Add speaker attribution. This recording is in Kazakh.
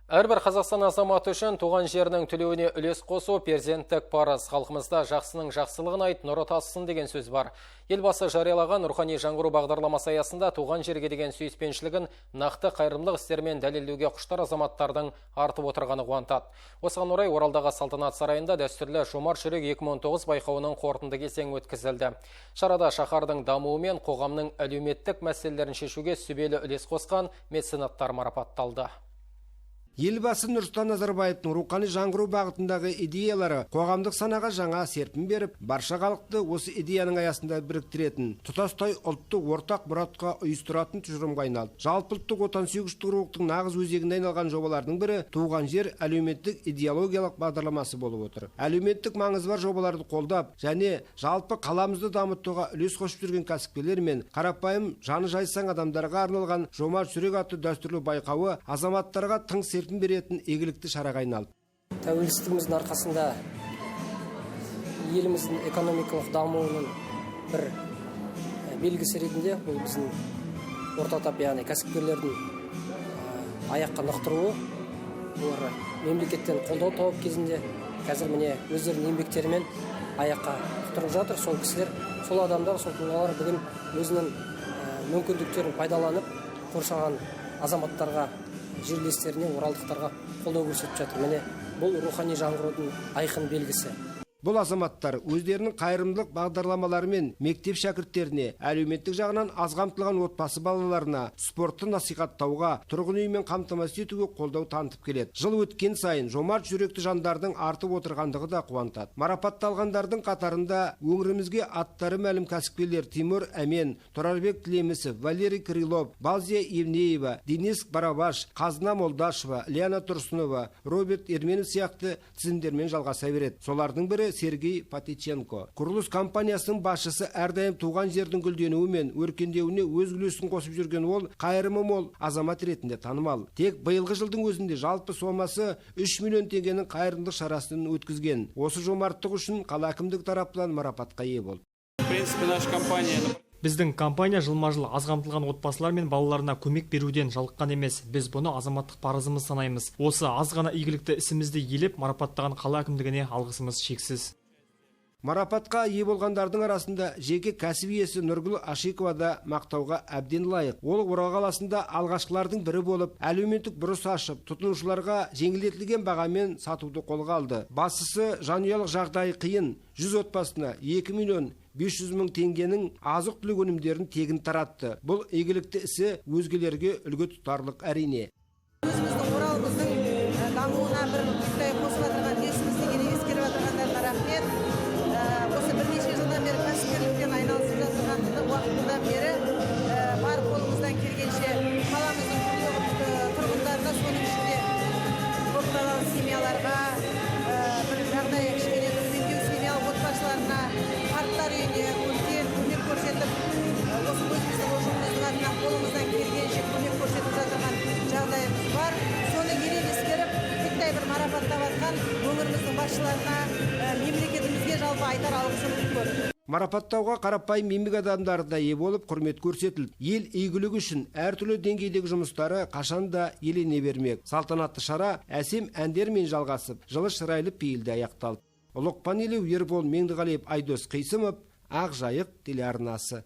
Speaker 1: Әрбір Қазақстан азаматы үшін туған жерінің түлеуіне үлес қосу перзенттік парыз. Халқымызда жақсының жақсылығын айт, нұры тасысын деген сөз бар. Елбасы жариялаған рухани жаңғыру бағдарламасы аясында туған жерге деген сүйіспеншілігін нақты қайырымдылық істермен дәлелдеуге құштар азаматтардың артып отырғаны қуантады. Осыған орай Оралдағы Салтанат сарайында дәстүрлі Жомарт жүрек 2019 байқауының қорытынды кезеңі өткізілді. Шарада шаһардың дамуы мен қоғамның әлеуметтік мәселелерін шешуге сүбелі үлес қосқан меценаттар марапатталды.
Speaker 2: Елбасы Нұрсұлтан Назарбаевтың рухани жаңғыру бағытындағы идеялары қоғамдық санаға жаңа серпін беріп, барша халықты осы идеяның аясында біріктіретін, тұтастай ұлтты ортақ мұратқа ұйыстыратын тұжырымға айналды. Жалпы ұлттық отансүйгіштік рухтың нағыз өзегіне айналған жобалардың бірі Туған жер әлеуметтік идеологиялық бағдарламасы болып отыр. Әлеуметтік маңызы бар жобаларды қолдап және жалпы қаламызды дамытуға үлес қосып жүрген кәсіпкерлер мен қарапайым жаны жайсаң адамдарға арналған Жомарт жүрек атты дәстүрлі байқауы азаматтарға тың серпін беретін игілікті шараға айналды.
Speaker 3: Тәуелсіздігіміздің арқасында еліміздің экономикалық дамуының бір белгісі ретінде бұл біздің орта тап, яғни кәсіпкерлердің аяққа нық тұруы, олар мемлекеттен қолдау тауып кезінде қазір міне өздерінің еңбектерімен аяққа тұрып жатыр. Сол кісілер, сол адамдар, сол тұлғалар бүгін өзінің мүмкіндіктерін пайдаланып қоршаған азаматтарға, жерлестеріне, оралдықтарға қолдау көрсетіп жатыр. Міне, бұл рухани жаңғырудың айқын белгісі.
Speaker 2: Бұл азаматтар өздерінің қайырымдылық бағдарламаларымен мектеп шәкірттеріне, әлеуметтік жағынан аз қамтылған отбасы балаларына спортты насихаттауға, тұрғын үймен қамтамасыз етуге қолдау танытып келеді. Жыл өткен сайын жомарт жүректі жандардың артып отырғандығы да қуантады. Марапатталғандардың қатарында өңірімізге аттары мәлім кәсіпкерлер Тимур Әмен, Тұрарбек Тілемісов, Валерий Крылов, Балзия Евнеева, Денис Барабаш, Қазына Молдашева, Лиана Тұрсынова, Роберт Ерменов сияқты тізімдермен жалғаса береді. Солардың бірі Сергей Патиченко. Құрылыс компаниясының басшысы әрдайым туған жердің гүлденуі мен өркендеуіне өз үлесін қосып жүрген ол қайырымы мол азамат ретінде танымал. Тек биылғы жылдың өзінде жалпы сомасы 3 миллион теңгенің қайырымдылық шарасын өткізген. Осы жомарттық үшін қала әкімдігі тарапынан марапатқа ие болды.
Speaker 4: В принципе, наша компания
Speaker 5: Біздің компания жылма-жыл аз қамтылған отбасылар мен балаларына көмек беруден жалыққан емес. Біз бұны азаматтық парызымыз санаймыз. Осы аз ғана игілікті ісімізді елеп марапаттаған қала әкімдігіне алғысымыз шексіз.
Speaker 2: Марапатқа ие болғандардың арасында жеке кәсіп иесі Нұргүл Ашикова да мақтауға әбден лайық. Ол Орал қаласында алғашқылардың бірі болып, әлеуметтік бұрыс ашып, тұтынушыларға жеңілдетілген бағамен сатуды қолға алды. Бастысы, жанұялық жағдайы қиын 100 отбасына 2 миллион 500 мың теңгенің азық-түлік өнімдерін тегін таратты. Бұл игілікті ісі өзгелерге үлгі тұтарлық әрине.
Speaker 6: Өзіміздің Оралымыздың дамуына бір құттай қосып жатырған үлесіміз деген ескеріп жатырғандарына рахмет. Осы бірнеше жылдан бері кәсіпкерлікпен айналысып жатырған уақытынан бері бар қолымыздан келгенше қаламыздың тұрғындарына, соның ішінде көпбалалы семьяларға, бір жағдайы кішкене төмендеу семьялық отбасыларына, қарттар үйіне үлкен көмек көрсетіп, осы өзіміздің ұжымымыздың атынан қолымыздан келгенше көмек көрсетіп жатырған жағдайымыз бар. Соны елеп ескеріп, құттай бір марапаттап жатқан өңіріміздің басшыларына, мемлекетімізге жалпы айтар алғысым көп.
Speaker 2: Марапаттауға қарапайым еңбек адамдары да ие болып, құрмет көрсетілді. Ел игілігі үшін әртүрлі деңгейдегі жұмыстары қашанда елене бермек. Салтанатты шара әсем әндермен жалғасып, жылы шырайлы пейілде аяқталды. Ұлықпан Елеу, Ербол Меңдіғалиев, Айдос Қисымов, Ақ Жайық телеарнасы.